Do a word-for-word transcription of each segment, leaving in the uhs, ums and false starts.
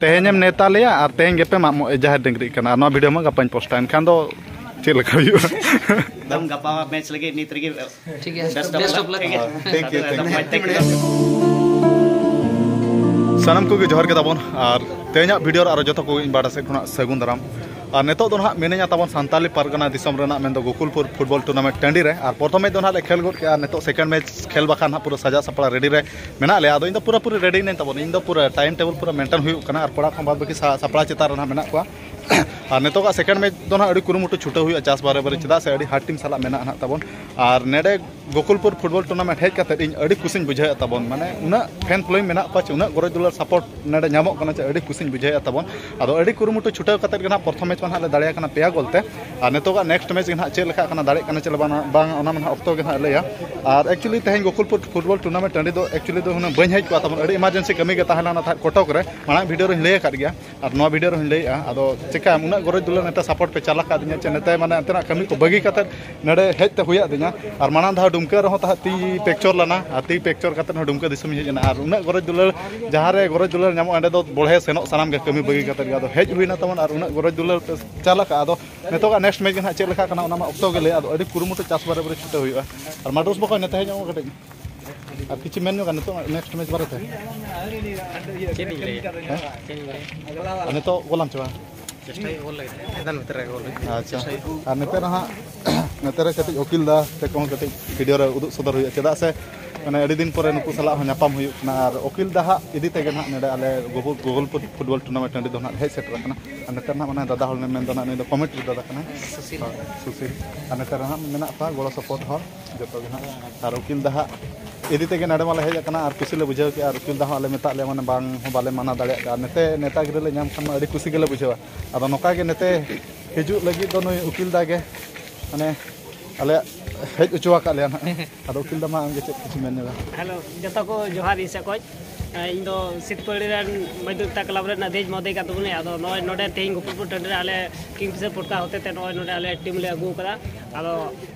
ᱛᱮᱦᱮᱧᱮᱢ ᱱᱮᱣᱛᱟ ᱞᱮᱭᱟ ᱟᱨ ᱛᱮᱦᱮᱧ ᱜᱮᱯᱮ ᱢᱟᱜ ᱢᱚᱬᱮ ᱡᱟᱦᱮᱨ ᱰᱟᱹᱝᱨᱤᱜ ᱠᱟᱱᱟ᱾ ᱟᱨ ᱱᱚᱣᱟ ᱵᱷᱤᱰᱤᱭᱳ ᱢᱟ ᱜᱟᱯᱟᱧ ᱯᱳᱥᱴᱟ, ᱮᱱᱠᱷᱟᱱ ᱫᱚ ᱪᱮᱫ ᱞᱮᱠᱟ ᱦᱩᱭᱩᱜᱼᱟ? ᱮᱠᱫᱚᱢ ᱜᱟᱯᱟ ᱢᱮᱪ ᱞᱟᱹᱜᱤᱫ ᱱᱤᱛ ᱨᱮᱜᱮ᱾ ᱴᱷᱤᱠ ᱜᱮᱭᱟ, best of luck. Thank you, thank you. ᱥᱟᱱᱟᱢ ᱠᱚᱜᱮ ᱡᱚᱦᱟᱨ ᱜᱮ ᱛᱟᱵᱚᱱ, ᱟᱨ ᱛᱮᱦᱮᱧᱟᱜ ᱵᱷᱤᱰᱤᱭᱳ ᱨᱮ ᱟᱨᱚ ᱡᱚᱛᱚ ᱠᱚᱜᱮ ᱤᱧ ᱵᱟᱰᱟ ᱥᱮᱫ ᱠᱷᱚᱱᱟᱜ ᱥᱟᱹᱜᱩᱱ ᱫᱟᱨᱟᱢ᱾ ᱟᱨ ᱱᱤᱛᱚᱜ ᱫᱚ ᱱᱟᱦᱟᱜ ᱢᱤᱱᱟᱹᱧᱟ ᱛᱟᱵᱚᱱ ᱥᱟᱱᱛᱟᱞᱤ ᱯᱟᱨᱜᱟᱱᱟ ᱫᱤᱥᱚᱢ ᱨᱮᱱᱟᱜ ᱢᱮᱱᱫᱚ ᱜᱳᱠᱩᱞᱯᱩᱨ ᱯᱷᱩᱴᱵᱚᱞ ᱴᱩᱨᱱᱟᱢᱮᱱᱴ ᱴᱟᱺᱰᱤ ᱨᱮ, ᱟᱨ ᱯᱨᱚᱛᱷᱚᱢ ᱢᱮᱪ ᱫᱚ ᱱᱟᱦᱟᱜ ᱞᱮ ᱠᱷᱮᱞ ᱜᱚᱫ ᱠᱮᱜᱼᱟ᱾ ᱱᱤᱛᱚᱜ ᱥᱮᱠᱮᱱᱰ ᱢᱮᱪ ᱠᱷᱮᱞ ᱵᱟᱠᱷᱨᱟ ᱱᱟᱦᱟᱜ ᱯᱩᱨᱟᱹ ᱥᱟᱡᱟᱣ ᱥᱟᱯᱲᱟᱣ ᱨᱮᱰᱤ ᱨᱮ ᱢᱮᱱᱟᱜ ᱞᱮᱭᱟ᱾ ᱟᱫᱚ ᱤᱧ ᱫᱚ ᱯᱩᱨᱟᱹᱯᱩᱨᱤ ᱨᱮᱰᱤ ᱱᱟᱹᱧ ᱛᱟᱵᱚᱱ, ᱤᱧ ᱫᱚ ᱯᱩᱨᱟᱹ ᱴᱟᱭᱤᱢ ᱴᱮᱵᱚᱞ ᱯᱩᱨᱟᱹ ᱢᱮᱱᱴᱮᱱ ᱦᱩᱭᱩᱜ ᱠᱟᱱᱟ, ᱟᱨ ᱯᱚᱲᱟ ᱠᱚᱦᱚᱸ ᱵᱟᱫ ᱵᱟᱹᱠᱤ ᱥᱟ- ᱥᱟᱯᱲᱟᱣ ᱪᱮᱛᱟᱱ ᱨᱮ ᱱᱟᱦᱟᱜ ᱢᱮᱱᱟᱜ ᱠᱚᱣᱟ᱾ ᱟᱨ ᱱᱤᱛᱚᱜᱟᱜ ᱥᱮᱠᱮᱱᱰ ᱢᱮᱪ ᱫᱚ ᱱᱟᱦᱟᱜ ᱟᱹᱰᱤ ᱠᱩᱨᱩᱢᱩᱴᱩ ᱪᱷᱩᱴᱟᱹᱣ ᱦᱩᱭᱩᱜᱼᱟ ᱪᱟᱥ ᱵᱟᱨᱮ ᱵᱟᱨᱮ, ᱪᱮᱫᱟᱜ ᱥᱮ ᱟᱹᱰᱤ ᱦᱟᱨᱰ ᱴᱤᱢ ᱥᱟᱞᱟᱜ ᱢᱮᱱᱟᱜᱼᱟ ᱱᱟᱦᱟᱜ ᱛᱟᱵᱚᱱ᱾ ᱟᱨ ᱱᱮᱰᱮ ᱜᱳᱠᱩᱞᱯᱩᱨ ᱯᱷᱩᱴᱵᱚᱞ ᱴᱩᱨᱱᱟᱢᱮᱱᱴ ᱦᱮᱡ ᱠᱟᱛᱮ ᱤᱧ ᱟᱹᱰᱤ ᱠᱩᱥᱤᱧ ᱵᱩᱡᱷᱟᱹᱣᱮᱫ ᱛᱟᱵᱚᱱ, ᱢᱟᱱᱮ ᱩᱱᱟᱹᱜ ᱯᱷᱮᱱ ᱯᱷᱚᱞᱳᱭᱤᱝ ᱢᱮᱱᱟᱜ ᱠᱚᱣᱟ, ᱪᱮ ᱩᱱᱟᱹᱜ ᱜᱚᱨᱚᱡᱽ ᱫᱩᱞᱟᱹᱲ ᱥᱟᱯᱳᱨᱴ ᱱᱚᱰᱮ ᱧᱟᱢᱚᱜ ᱠᱟᱱᱟ, ᱪᱮ ᱟᱹᱰᱤ ᱠᱩᱥᱤᱧ ᱵᱩᱡᱷᱟᱹᱣᱮᱫ ᱛᱟᱵᱚᱱ᱾ ᱟᱫᱚ ᱟᱹᱰᱤ ᱠᱩᱨᱩᱢᱩᱴᱩ ᱪᱷᱩᱴᱟᱹᱣ ᱠᱟᱛᱮ ᱜᱮ ᱱᱟᱦᱟᱜ ᱯᱨᱚᱛᱷᱚᱢ ᱢᱮᱪ ᱢᱟ ᱱᱟᱦᱟᱜ ᱞᱮ ᱫᱟᱲᱮᱭᱟᱜ ᱠᱟᱱᱟ ᱯᱮᱭᱟ ᱜᱳᱞ ᱛᱮ᱾ ᱟᱨ ᱱᱤᱛᱚᱜᱟᱜ ᱱᱮᱠᱥᱴ ᱢᱮᱪ ᱜᱮ ᱱᱟᱦᱟᱜ ᱪᱮᱫ ᱞᱮᱠᱟᱜ ᱠᱟᱱᱟ, ᱫᱟᱲᱮᱜ ᱠᱟᱱᱟ ᱪᱮ ᱵᱟᱝ, ᱵᱟᱝ, ᱚᱱᱟ ᱢᱟ ᱱᱟᱦᱟᱜ ᱚᱠᱛᱚ ᱜᱮ ᱱᱟᱦᱟᱜ ᱞᱟᱹᱭᱟ᱾ ᱟᱨ ᱮᱠᱪᱩᱭᱮᱞᱤ ᱛᱮᱦᱮᱧ ᱜᱳᱠᱩᱞᱯᱩᱨ ᱯᱷᱩᱴᱵᱚᱞ ᱴᱩᱨᱱᱟᱢᱮᱱᱴ ᱴᱟᱺᱰᱤ ᱫᱚ ᱮᱠᱪᱩᱭᱮᱞᱤ ᱫᱚ ᱦᱩᱱᱟᱹᱝ ᱵᱟᱹᱧ ᱦᱮᱡ ᱠᱚᱜᱼᱟ ᱛᱟᱵᱚᱱ, ᱟᱹᱰᱤ ᱮᱢᱟᱨᱡᱮᱱᱥᱤ ᱠᱟᱹᱢᱤ ᱜᱮ ᱛᱟᱦᱮᱸ ᱞᱮᱱᱟ ᱛᱟᱦᱮᱸᱫ ᱠᱚᱴᱚᱠ ᱨᱮ, ᱢᱟᱲᱟᱝ ᱵᱷᱤᱰᱤᱭᱳ ᱨᱮᱦᱚᱧ ᱞᱟᱹᱭ ᱟᱠᱟᱫ ᱜᱮᱭᱟ᱾ ᱟᱨ ᱱᱚᱣᱟ ᱵᱷᱤᱰᱤᱭᱳ ᱨᱮᱦᱚᱸᱧ ᱞᱟᱹᱭᱮᱫᱼᱟ, ᱟᱫᱚ ᱪᱮᱠᱟᱭᱟᱢ, ᱩᱱᱟᱹᱜ ᱜᱚᱨᱚᱡᱽ ᱫᱩᱞᱟᱹᱲ ᱱᱮᱛᱮ ᱥᱟᱯᱳᱨᱴ ᱯᱮ ᱪᱟᱞ ᱟᱠᱟᱫᱤᱧᱟ, ᱪᱮ ᱱᱮᱛᱮ ᱢᱟᱱᱮ ᱚᱱᱛᱮᱱᱟᱜ ᱠᱟᱹᱢᱤ ᱠᱚ ᱵᱟᱹᱜᱤ ᱠᱟᱛᱮᱫ ᱱᱚᱰᱮ ᱦᱮᱡ ᱛᱮ ᱦᱩᱭᱟᱫᱤᱧᱟ᱾ ᱟᱨ ᱢᱟᱲᱟᱝ ᱫᱷᱟᱣ ᱰᱩᱢᱠᱟᱹ ᱨᱮᱦᱚᱸ ᱛᱟᱦᱮᱸᱫ ᱛᱤ ᱯᱮᱠᱪᱚᱨ ᱞᱮᱱᱟ, ᱟᱨ ᱛᱤ ᱯᱮᱠᱪᱚᱨ ᱠᱟᱛᱮᱫ ᱦᱚᱸ ᱰᱩᱢᱠᱟᱹ ᱫᱤᱥᱚᱢᱤᱧ ᱦᱮᱡ ᱮᱱᱟ᱾ ᱟᱨ ᱩᱱᱟᱹᱜ ᱜᱚᱨᱚᱡᱽ ᱫᱩᱞᱟᱹᱲ, ᱡᱟᱦᱟᱸ ᱨᱮ ᱜᱚᱨᱚᱡᱽ ᱫᱩᱞᱟᱹᱲ ᱧᱟᱢᱚᱜᱼᱟ, ᱚᱸᱰᱮ ᱫᱚ ᱵᱚᱲᱦᱮ ᱥᱮᱱᱚᱜ ᱥᱟᱱᱟᱢ ᱜᱮ ᱠᱟᱹᱢᱤ ᱵᱟᱹᱜᱤ ᱠᱟᱛᱮᱫ ᱜᱮ᱾ ᱟᱫᱚ ᱦᱮᱡ ᱦᱩᱭᱱᱟ ᱛᱟᱵᱚᱱ ᱟᱨ ᱩᱱᱟᱹᱜ ᱜᱚᱨᱚᱡᱽ ᱫᱩᱞᱟᱹᱲ ᱯᱮ ᱪᱟᱞ ᱟᱠᱟᱫᱼᱟ᱾ ᱟᱫᱚ ᱱᱤᱛᱚᱜᱟᱜ ᱱᱮᱠᱥᱴ ᱢᱮᱪ ᱜᱮ ᱱᱟᱦᱟᱜ ᱪᱮᱫ ᱞᱮᱠᱟ ᱠᱟᱱᱟ, ᱚᱱᱟ ᱢᱟ ᱚᱠᱛᱚ ᱜᱮ ᱞᱟᱹᱭᱟ᱾ ᱟᱫᱚ ᱟᱹᱰᱤ ᱠᱩᱨᱩᱢᱩᱴᱩ ᱪᱟᱥ ᱵᱟᱨᱮ ᱵᱟᱨᱮ ᱪᱷᱩᱴᱟᱹᱣ ᱦᱩᱭᱩᱜᱼᱟ᱾ ᱟᱨ ᱢᱟᱰᱩᱥ ᱵᱚᱠᱚᱧ, ᱱᱚᱛᱮ ᱦᱮᱡ ᱧᱚᱜ ᱠᱟᱹᱴᱤᱡ᱾ ᱟᱨ ᱠᱤᱪᱷᱩ ᱢᱮᱱ ᱧᱚᱜᱟ ᱱᱤᱛᱚᱜ ᱱᱮᱠᱥᱴ ᱢᱮᱪ ᱵᱟᱨᱮᱛᱮ? ᱪᱮᱫ ᱤᱧ ᱞᱟᱹᱭᱟ? ᱦᱮᱸ? ᱪᱮᱫ ᱤᱧ ᱞᱟᱹᱭᱟ? ᱟᱨ ᱱᱤᱛᱚᱜ ᱜᱳᱞᱟᱢ ᱪᱮ ᱵᱟᱝ? ᱪᱮᱥᱴᱟᱭ ᱜᱳᱞ ᱞᱟᱹᱜᱤᱫ᱾ ᱮᱱᱟᱱ ᱵᱷᱤᱛᱨᱤ ᱨᱮ ᱜᱳᱞ ᱦᱩᱭᱩᱜᱼᱟ᱾ ᱟᱪᱪᱷᱟ᱾ ᱪᱮᱥᱴᱟᱭ ᱦᱩᱭᱩᱜᱼᱟ᱾ ᱟᱨ ᱱᱚᱛᱮ ᱨᱮ ᱦᱟᱸᱜ, ᱱᱚᱛᱮ ᱨᱮ ᱠᱟᱹᱴᱤᱡ ᱩᱠᱤᱞ ᱫᱟ ᱛᱟᱠᱚ ᱦᱚᱸ ᱠᱟᱹᱴᱤᱡ ᱵᱷᱤᱰᱤᱭᱳ ᱨᱮ ᱩᱫᱩᱜ ᱥᱚᱫᱚᱨ ᱦᱩᱭᱩᱜᱼᱟ, ᱪᱮᱫᱟᱜ ᱥᱮ ᱢᱟᱱᱮ ᱟᱹᱰᱤ ᱫᱤᱱ ᱯᱚᱨᱮ ᱱᱩᱠᱩ ᱥᱟᱞᱟᱜ ᱦᱚᱸ ᱧᱟᱯᱟᱢ ᱦᱩᱭᱩᱜ ᱠᱟᱱᱟ᱾ ᱟᱨ ᱩᱠᱤᱞ ᱫᱟ ᱦᱟᱸᱜ ᱤᱫᱤ ᱛᱮᱜᱮ ᱱᱟᱦᱟᱜ ᱱᱚᱰᱮ ᱟᱞᱮ ᱜᱳᱠᱩᱞ, ᱜᱳᱠᱩᱞᱯᱩᱨ ᱯᱷᱩᱴᱵᱚᱞ ᱴᱩᱨᱱᱟᱢᱮᱱᱴ ᱴᱟᱺᱰᱤ ᱫᱚ ᱱᱟᱦᱟᱜ ᱦᱮᱡ ᱥᱮᱴᱮᱨ ᱟᱠᱟᱱᱟ᱾ ᱟᱨ ᱱᱚᱛᱮ ᱱᱟᱦᱟᱜ ᱢᱟᱱᱮ ᱫᱟᱫᱟ ᱦᱚᱲ ᱢᱮᱱ ᱫᱚ ᱱᱟᱦᱟᱜ ᱱᱩᱭ ᱫᱚ ᱠᱚᱢᱮᱱᱴᱨᱤ ᱫᱟᱫᱟ ᱠᱟᱱᱟᱭ᱾ ᱥᱩᱥᱤᱞ᱾ ᱦᱳᱭ, ᱥᱩᱥᱤᱞ᱾ ᱟᱨ ᱱᱚᱛᱮ ᱨᱮ ᱱᱟᱦᱟᱜ ᱢᱮᱱᱟᱜ ᱠᱚᱣᱟ ᱜᱚᱲᱚ ᱥᱚᱯᱚᱦᱚᱫ ᱦᱚᱲ ᱡᱚᱛᱚ ᱜᱮ ᱱᱟᱦᱟᱜ᱾ ᱟᱨ ᱩᱠᱤᱞ ᱫᱟ ᱦᱟᱸᱜ ᱤᱫᱤ ᱛᱮᱜᱮ ᱱᱚᱰᱮ ᱢᱟᱞᱮ ᱦᱮᱡ ᱟᱠᱟᱱᱟ ᱟᱨ ᱠᱩᱥᱤ ᱞᱮ ᱵᱩᱡᱷᱟᱹᱣ ᱠᱮᱜᱼᱟ᱾ ᱟᱨ ᱩᱠᱤᱞ ᱫᱟ ᱦᱚᱸ ᱟᱞᱮ ᱢᱮᱛᱟᱜ ᱞᱮᱭᱟ, ᱢᱟᱱᱮ ᱵᱟᱝ ᱦᱚᱸ ᱵᱟᱞᱮ ᱢᱟᱱᱟ ᱫᱟᱲᱮᱭᱟᱜ ᱠᱟᱱᱟ᱾ ᱱᱚᱛᱮ ᱱᱮᱣᱛᱟ ᱜᱤᱨᱟᱹ ᱞᱮ ᱧᱟᱢ ᱠᱷᱟᱱ ᱢᱟ ᱟᱹᱰᱤ ᱠᱩᱥᱤ ᱜᱮᱞᱮ ᱵᱩᱡᱷᱟᱹᱣᱟ᱾ ᱟᱫᱚ ᱱᱚᱝᱠᱟ ᱜᱮ ᱱᱚᱛᱮ ᱦᱤᱡᱩᱜ ᱞᱟᱹᱜᱤᱫ ᱫᱚ ᱱᱩᱭ ᱩᱠᱤᱞ ᱫᱟ ᱜᱮ ᱢᱟᱱᱮ ᱟᱞᱮᱭᱟᱜ ᱦᱮᱡ ᱦᱚᱪᱚ ᱟᱠᱟᱫ ᱞᱮᱭᱟ ᱱᱟᱦᱟᱜ᱾ ᱟᱫᱚ ᱩᱠᱤᱞ ᱫᱟ, ᱢᱟ ᱟᱢᱜᱮ ᱪᱮᱫ ᱠᱤᱪᱷᱩ ᱢᱮᱱ ᱧᱚᱜᱟ? ᱦᱮᱞᱳ, ᱡᱚᱛᱚ ᱠᱚ ᱡᱚᱦᱟᱨ ᱤᱧ ᱥᱮᱫ ᱠᱷᱚᱡ᱾ ᱮ, ᱤᱧ ᱫᱚ ᱥᱤᱛᱯᱟᱹᱲᱤ ᱨᱮᱱ ᱢᱚᱡᱽᱫᱩᱨ ᱛᱟ ᱠᱞᱟᱵᱽ ᱨᱮᱱ ᱟᱫᱷᱭᱚᱠᱥ ᱢᱚᱦᱳᱫᱚᱭ ᱠᱟᱱ ᱛᱟᱵᱚᱱᱟᱹᱧ᱾ ᱟᱫᱚ ᱱᱚᱜᱼᱚᱭ ᱱᱚᱰᱮ ᱛᱮᱦᱮᱧ ᱜᱳᱠᱩᱞᱯᱩᱨ ᱴᱟᱺᱰᱤ ᱨᱮ ᱟᱞᱮ ᱠᱤᱝᱯᱷᱤᱥᱟᱨ ᱯᱚᱴᱠᱟ ᱦᱚᱛᱮ ᱛᱮ ᱱᱚᱜᱼᱚᱭ ᱱᱚᱰᱮ ᱟᱞᱮ ᱴᱤᱢ ᱞᱮ ᱟᱹᱜᱩ ᱟᱠᱟᱫᱟ᱾ ᱟᱫᱚ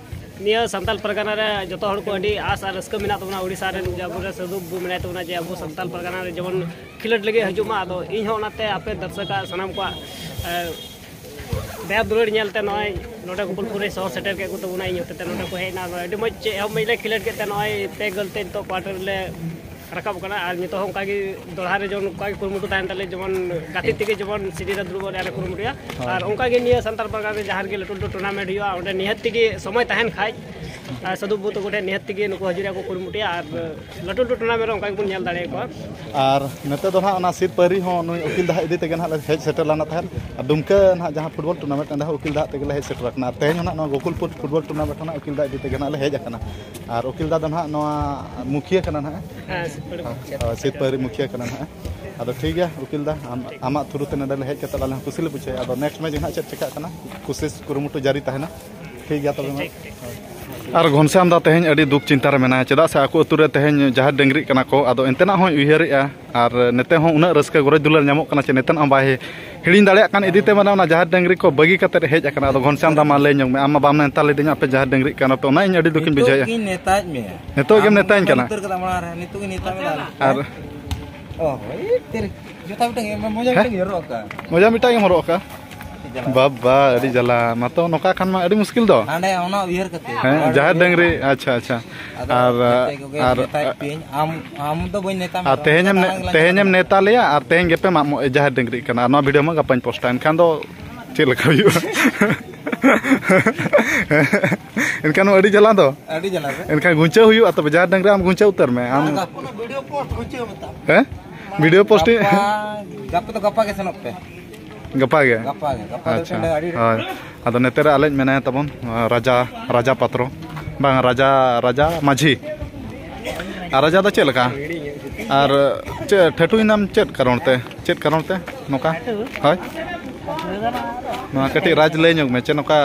ᱱᱤᱭᱟᱹ ᱥᱟᱱᱛᱟᱲ ᱯᱟᱨᱜᱟᱱᱟ ᱨᱮ ᱡᱚᱛᱚ ᱦᱚᱲ ᱠᱚ ᱟᱹᱰᱤ ᱟᱥ ᱟᱨ ᱨᱟᱹᱥᱠᱟᱹ ᱢᱮᱱᱟᱜ ᱛᱟᱵᱚᱱᱟ, ᱳᱰᱤᱥᱟ ᱨᱮᱱ ᱡᱮ ᱟᱵᱚᱨᱮᱱ ᱥᱟᱹᱫᱷᱩ ᱵᱟᱹᱵᱩ ᱢᱮᱱᱟᱭ ᱛᱟᱵᱚᱱᱟ, ᱡᱮ ᱟᱵᱚ ᱥᱟᱱᱛᱟᱲ ᱯᱟᱨᱜᱟᱱᱟ ᱨᱮ ᱡᱮᱢᱚᱱ ᱠᱷᱮᱞᱳᱰ ᱞᱟᱹᱜᱤᱫ ᱦᱤᱡᱩᱜ ᱢᱟ᱾ ᱟᱫᱚ ᱤᱧ ᱦᱚᱸ ᱚᱱᱟᱛᱮ ᱟᱯᱮ ᱫᱚᱨᱥᱚᱠ ᱟᱜ ᱥᱟᱱᱟᱢ ᱠᱚᱣᱟᱜ, ᱮ, ᱫᱟᱭᱟ ᱫᱩᱞᱟᱹᱲ ᱧᱮᱞᱛᱮ ᱱᱚᱜᱼᱚᱭ ᱱᱚᱰᱮ ᱜᱳᱠᱩᱞᱯᱩᱨ ᱨᱮ ᱥᱚᱦᱚᱨ ᱥᱮᱴᱮᱨ ᱠᱮᱫ ᱠᱚ ᱛᱟᱵᱚᱱᱟ, ᱤᱧ ᱦᱚᱛᱮᱛᱮ ᱱᱚᱰᱮ ᱠᱚ ᱦᱮᱡ ᱮᱱᱟ᱾ ᱟᱫᱚ ᱟᱹᱰᱤ ᱢᱚᱡᱽ, ᱪᱮᱫ ᱮᱦᱚᱵ ᱢᱚᱡᱽ ᱞᱮ ᱠᱷᱮᱞᱳᱰ ᱠᱮᱫ ᱛᱮ ᱱᱚᱜᱼᱚᱭ ᱯᱮ ᱜᱳᱞ ᱛᱮ ᱱᱤᱛᱚᱜ ᱠᱚᱣᱟᱴᱟᱨ ᱨᱮᱞᱮ ᱨᱟᱠᱟᱵ ᱠᱟᱱᱟ᱾ ᱟᱨ ᱱᱤᱛᱚᱜ ᱦᱚᱸ ᱚᱱᱠᱟ ᱜᱮ ᱫᱚᱲᱦᱟ ᱨᱮ ᱡᱮᱢᱚᱱ ᱚᱱᱠᱟ ᱜᱮ ᱠᱩᱨᱩᱢᱩᱴᱩ ᱛᱟᱦᱮᱱ ᱛᱟᱞᱮ, ᱡᱮᱢᱚᱱ ᱜᱟᱛᱮ ᱛᱮᱜᱮ ᱡᱮᱢᱚᱱ ᱥᱤᱰᱤ ᱨᱮ ᱫᱩᱲᱩᱵ ᱨᱮᱭᱟᱜ ᱞᱮ ᱠᱩᱨᱩᱢᱩᱴᱩᱭᱟ᱾ ᱦᱳᱭ᱾ ᱟᱨ ᱚᱱᱠᱟ ᱜᱮ ᱱᱤᱭᱟᱹ ᱥᱟᱱᱛᱟᱲ ᱯᱟᱨᱜᱟᱱᱟ ᱨᱮ ᱡᱟᱦᱟᱸ ᱨᱮᱜᱮ ᱞᱟᱹᱴᱩ ᱞᱟᱹᱴᱩ ᱴᱩᱨᱱᱟᱢᱮᱱᱴ ᱦᱩᱭᱩᱜᱼᱟ, ᱚᱸᱰᱮ ᱱᱤᱦᱟᱹᱛ ᱛᱮᱜᱮ ᱥᱚᱢᱚᱭ ᱛᱟᱦᱮᱱ ᱠᱷᱟᱡ, ᱟᱨ ᱥᱟᱹᱫᱷᱩ ᱵᱟᱹᱵᱩ ᱛᱟᱠᱚ ᱴᱷᱮᱱ ᱱᱤᱦᱟᱹᱛ ᱛᱮᱜᱮ ᱱᱩᱠᱩ ᱦᱤᱡᱩᱜ ᱨᱮᱭᱟᱜ ᱠᱚ ᱠᱩᱨᱩᱢᱩᱴᱩᱭᱟ᱾ ᱟᱨ ᱞᱟᱹᱴᱩ ᱞᱟᱹᱴᱩ ᱴᱩᱨᱱᱟᱢᱮᱱᱴ ᱨᱮ ᱚᱱᱠᱟ ᱜᱮᱵᱚᱱ ᱧᱮᱞ ᱫᱟᱲᱮᱭᱟᱠᱚᱣᱟ᱾ ᱟᱨ ᱱᱤᱛᱚᱜ ᱫᱚ ᱱᱟᱦᱟᱜ ᱚᱱᱟ ᱥᱤᱫ ᱯᱟᱹᱨᱤ ᱦᱚᱸ ᱱᱩᱭ ᱩᱠᱤᱞ ᱫᱟᱦᱟ ᱤᱫᱤ ᱛᱮᱜᱮ ᱱᱟᱦᱟᱜ ᱞᱮ ᱦᱮᱡ ᱥᱮᱴᱮᱨ ᱞᱮᱱᱟ ᱛᱟᱦᱮᱸᱫ᱾ ᱟᱨ ᱰᱩᱢᱠᱟᱹ ᱱᱟᱦᱟᱜ ᱡᱟᱦᱟᱸ ᱯᱷᱩᱴᱵᱚᱞ ᱴᱩᱨᱱᱟᱢᱮᱱᱴ, ᱚᱸᱰᱮ ᱦᱚᱸ ᱩᱠᱤᱞ ᱫᱟᱦᱟ ᱛᱮᱜᱮ ᱞᱮ ᱦᱮᱡ ᱥᱮᱴᱮᱨ ᱟᱠᱟᱱᱟ᱾ ᱟᱨ ᱛᱮᱦᱮᱧ ᱦᱚᱸ ᱱᱟᱦᱟᱜ ᱱᱚᱣᱟ ᱜᱳᱠᱩᱞᱯᱩᱨ ᱯᱷᱩᱴᱵᱚᱞ ᱴᱩᱨᱱᱟᱢᱮᱱᱴ ᱦᱚᱸ ᱱᱟᱦᱟᱜ ᱩᱠᱤᱞ ᱫᱟᱦᱟ ᱤᱫᱤ ᱛᱮᱜᱮ ᱱᱟᱦᱟᱜ ᱞᱮ ᱦᱮᱡ ᱟᱠᱟᱱᱟ᱾ ᱟᱨ ᱩᱠᱤᱞ ᱫᱟ ᱫᱚ ᱱᱟᱦᱟᱜ ᱱᱚᱣᱟ ᱢᱩᱠᱷᱤᱭᱟᱹ ᱠᱟᱱᱟ ᱱᱟᱦᱟᱜ᱾ ᱦᱮᱸ, ᱥᱤᱫ ᱯᱟᱹᱨᱤ ᱢᱩᱠᱷᱤᱭᱟᱹ᱾ ᱦᱳᱭ, ᱥᱤᱫ ᱯᱟᱹᱨᱤ ᱢᱩᱠᱷᱤᱭᱟᱹ ᱠᱟᱱᱟ ᱱᱟᱦᱟᱜ᱾ ᱟᱫᱚ ᱴᱷᱤᱠ ᱜᱮᱭᱟ ᱩᱠᱤᱞ ᱫᱟ, ᱟᱢ, ᱟᱢᱟᱜ ᱛᱷᱨᱩ ᱛᱮ ᱱᱚᱰᱮ ᱞᱮ ᱦᱮᱡ ᱠᱟᱛᱮ ᱟᱞᱮ ᱦᱚᱸ ᱠᱩᱥᱤ ᱞᱮ ᱵᱩᱡᱷᱟᱹᱣᱟ᱾ ᱟᱫᱚ ᱱᱮᱠᱥᱴ ᱢᱮᱪ ᱱᱟᱦᱟᱜ ᱪᱮᱫ ᱪᱤᱠᱟᱹᱜ ᱠᱟᱱᱟ, ᱠᱩᱥᱤᱥ ᱠᱩᱨᱩᱢᱩᱴᱩ ᱡᱟᱹᱨᱤ ᱛᱟᱦᱮᱱᱟ᱾ ᱴᱷᱤᱠ ᱜᱮᱭᱟ ᱛᱚᱵᱮ ᱢᱟ᱾ ᱴᱷᱤᱠ, ᱴᱷᱤᱠ᱾ ᱟᱨ ᱜᱷᱚᱱᱥᱭᱟᱢ ᱫᱟ ᱛᱮᱦᱮᱧ ᱟᱹᱰᱤ ᱫᱩᱠ ᱪᱤᱱᱛᱟ ᱨᱮ ᱢᱮᱱᱟᱭᱟ, ᱪᱮᱫᱟᱜ ᱥᱮ ᱟᱠᱚ ᱟᱹᱛᱩ ᱨᱮ ᱛᱮᱦᱮᱧ ᱡᱟᱦᱮᱨ ᱰᱟᱹᱝᱨᱤᱜ ᱠᱟᱱᱟ ᱠᱚ᱾ ᱟᱫᱚ ᱮᱱᱛᱮᱱᱟᱜ ᱦᱚᱸᱭ ᱩᱭᱦᱟᱹᱨᱮᱜᱼᱟ, ᱟᱨ ᱱᱮᱛᱮ ᱦᱚᱸ ᱩᱱᱟᱹᱜ ᱨᱟᱹᱥᱠᱟᱹ ᱜᱚᱨᱚᱡᱽ ᱫᱩᱞᱟᱹᱲ ᱧᱟᱢᱚᱜ ᱠᱟᱱᱟ ᱪᱮ ᱱᱮᱛᱮᱱᱟᱜ ᱦᱚᱸ ᱵᱟᱭ ᱦᱤᱲᱤᱧ ᱫᱟᱲᱮᱭᱟᱜ ᱠᱟᱱ ᱤᱫᱤ ᱛᱮ, ᱢᱟᱱᱮ ᱚᱱᱟ ᱡᱟᱦᱮᱨ ᱰᱟᱹᱝᱨᱤ ᱠᱚ ᱵᱟᱹᱜᱤ ᱠᱟᱛᱮ ᱦᱮᱡ ᱟᱠᱟᱱᱟ᱾ ᱟᱫᱚ ᱜᱷᱚᱱᱥᱭᱟᱢ ᱫᱟ, ᱢᱟ ᱞᱟᱹᱭ ᱧᱚᱜ ᱢᱮ, ᱟᱢ ᱢᱟ ᱵᱟᱢ ᱱᱮᱣᱛᱟ ᱞᱤᱫᱤᱧᱟ ᱟᱯᱮ ᱡᱟᱦᱮᱨ ᱰᱟᱹᱝᱨᱤᱜ ᱠᱟᱱᱟ ᱯᱮ, ᱚᱱᱟ ᱤᱧ ᱟᱹᱰᱤ ᱫᱩᱠᱤᱧ ᱱᱤᱛᱚᱜ ᱵᱩᱡᱷᱟᱹᱣᱮᱫᱼᱟ᱾ ᱜᱤᱧ ᱱᱮᱣᱛᱟᱭᱮᱫ ᱢᱮᱭᱟ᱾ ᱱᱤᱛᱚᱜ ᱜᱮᱢ ᱟᱢ ᱱᱮᱣᱛᱟᱧ ᱠᱟᱱᱟ᱾ ᱩᱛᱟᱹᱨ ᱠᱟᱫᱟ ᱢᱟᱲᱟᱝ ᱨᱮ, ᱱᱤᱛᱚᱜ ᱜᱮ ᱱᱮᱣᱛᱟ ᱢᱮ ᱛᱟᱦᱞᱮ᱾ ᱟᱨ ᱚ, ᱦᱳᱭ, ᱛᱮᱨᱮ, ᱡᱚᱛᱟ ᱢᱤᱫᱴᱟᱝ ᱮᱢ, ᱢᱚᱡᱟ ᱦᱮᱸ? ᱢᱤᱫᱴᱟᱝ ᱦᱚᱨᱚᱜ ᱟᱠᱟᱫ᱾ ᱢᱚᱡᱟ ᱢᱤᱫᱴᱟᱝ ᱜᱮᱢ ᱦᱚᱨᱚᱜ ᱟᱠᱟᱫ᱾ ᱟᱹᱰᱤ ᱡᱟᱞᱟ᱾ ᱵᱟᱵᱟ, ᱟᱹᱰᱤ ᱡᱟᱞᱟ᱾ ᱢᱟᱛᱚ ᱱᱚᱝᱠᱟ ᱠᱷᱟᱱ ᱢᱟ ᱟᱹᱰᱤ ᱢᱩᱥᱠᱤᱞ ᱫᱚ᱾ ᱦᱟᱸᱰᱮ ᱚᱱᱟ ᱩᱭᱦᱟᱹᱨ ᱠᱟᱛᱮ᱾ ᱦᱮᱸ, ᱦᱚᱲ ᱡᱟᱦᱮᱨ ᱩᱭᱦᱟᱹᱨ ᱰᱟᱹᱝᱨᱤ, ᱠᱟᱛᱮ᱾ ᱟᱪᱪᱷᱟ, ᱟᱪᱪᱷᱟ᱾ ᱟᱫᱚ ᱟᱨ, ᱱᱚᱛᱮ ᱠᱚᱜᱮ ᱟᱨ, ᱱᱮᱣᱛᱟᱭᱮᱫ ᱯᱮᱭᱟᱹᱧ᱾ ᱟᱢ, ᱟᱢ ᱫᱚ ᱵᱟᱹᱧ ᱱᱮᱣᱛᱟ ᱢᱮᱭᱟ᱾ ᱟᱨ ᱛᱮᱦᱮᱧᱮᱢ ᱱᱮ-, ᱫᱟᱬᱟᱱ ᱜᱮᱞᱟᱝ ᱛᱮᱦᱮᱧᱮᱢ ᱪᱟᱞᱟᱜᱼᱟ᱾ ᱱᱮᱣᱛᱟ ᱞᱮᱭᱟ ᱟᱨ ᱛᱮᱦᱮᱧ ᱜᱮᱯᱮ ᱢᱟᱜ ᱢᱚᱬᱮ ᱡᱟᱦᱮᱨ ᱰᱟᱹᱝᱨᱤᱜ ᱠᱟᱱᱟ᱾ ᱟᱨ ᱱᱚᱣᱟ ᱵᱷᱤᱰᱤᱭᱳ ᱢᱟ ᱜᱟᱯᱟᱧ ᱯᱳᱥᱴᱟ᱾ ᱮᱱᱠᱷᱟᱱ ᱫᱚ ᱪᱮᱫ ᱞᱮᱠᱟ ᱦᱩᱭᱩᱜᱼᱟ? ᱮᱱᱠᱷᱟᱱ ᱢᱟ ᱟᱹᱰᱤ ᱡᱟᱞᱟ ᱫᱚ᱾ ᱟᱹᱰᱤ ᱡᱟᱞᱟ ᱨᱮ᱾ ᱮᱱᱠᱷᱟᱱ ᱜᱩᱧᱪᱟᱹᱣ ᱦᱩᱭᱩᱜᱼᱟ ᱛᱚᱵᱮ, ᱡᱟᱦᱮᱨ ᱰᱟᱹᱝᱨᱤ ᱟᱢ ᱜᱩᱧᱪᱟᱹᱣ ᱩᱛᱟᱹᱨ ᱢᱮ᱾ ᱟᱢ ᱟᱫᱚ ᱵᱷᱤᱰᱤᱭᱳ ᱯᱳᱥᱴ ᱜᱩᱧᱪᱟᱹᱣ ᱢᱮ ᱛᱟᱢ᱾ ᱦᱮᱸ? ᱵᱷᱤᱰᱤᱭᱳ ᱯᱳᱥᱴ ᱜᱟᱯᱟ, ᱜᱟᱯᱟ ᱫᱚ ᱜᱟᱯᱟ ᱜᱮ ᱥᱮᱱᱚᱜ ᱯᱮ᱾ ᱜᱟᱯᱟ ᱜᱮ? ᱜᱟᱯᱟ ᱜᱮ, ᱜᱟᱯᱟ ᱫᱚ ᱟᱪᱪᱷᱟ, ᱴᱷᱟᱹᱱᱰᱟᱹ ᱟᱹᱰᱤ ᱦᱳᱭ᱾ ᱟᱫᱚ ᱱᱚᱛᱮ ᱨᱮ ᱟᱞᱮᱡ ᱢᱮᱱᱟᱭᱟ ᱛᱟᱵᱚᱱ, ᱨᱟᱡᱟ, ᱨᱟᱡᱟ ᱯᱟᱛᱨᱚ᱾ ᱵᱟᱝ, ᱨᱟᱡᱟ, ᱨᱟᱡᱟ ᱢᱟᱹᱡᱷᱤ᱾ ᱟᱨ ᱨᱟᱡᱟ ᱫᱚ ᱪᱮᱫ ᱞᱮᱠᱟ? ᱟᱨ ᱪᱮᱫ ᱴᱷᱟᱹᱴᱩᱭ ᱱᱟᱢ ᱪᱮᱫ ᱠᱟᱨᱚᱱ ᱛᱮ? ᱪᱮᱫ ᱠᱟᱨᱚᱱ ᱛᱮ ᱱᱚᱝᱠᱟ? ᱦᱳᱭ? ᱱᱚᱣᱟ ᱠᱟᱹᱴᱤᱡ ᱨᱟᱡᱽ ᱞᱟᱹᱭ ᱧᱚᱜ ᱢᱮ, ᱪᱮᱫ ᱱᱚᱝᱠᱟ?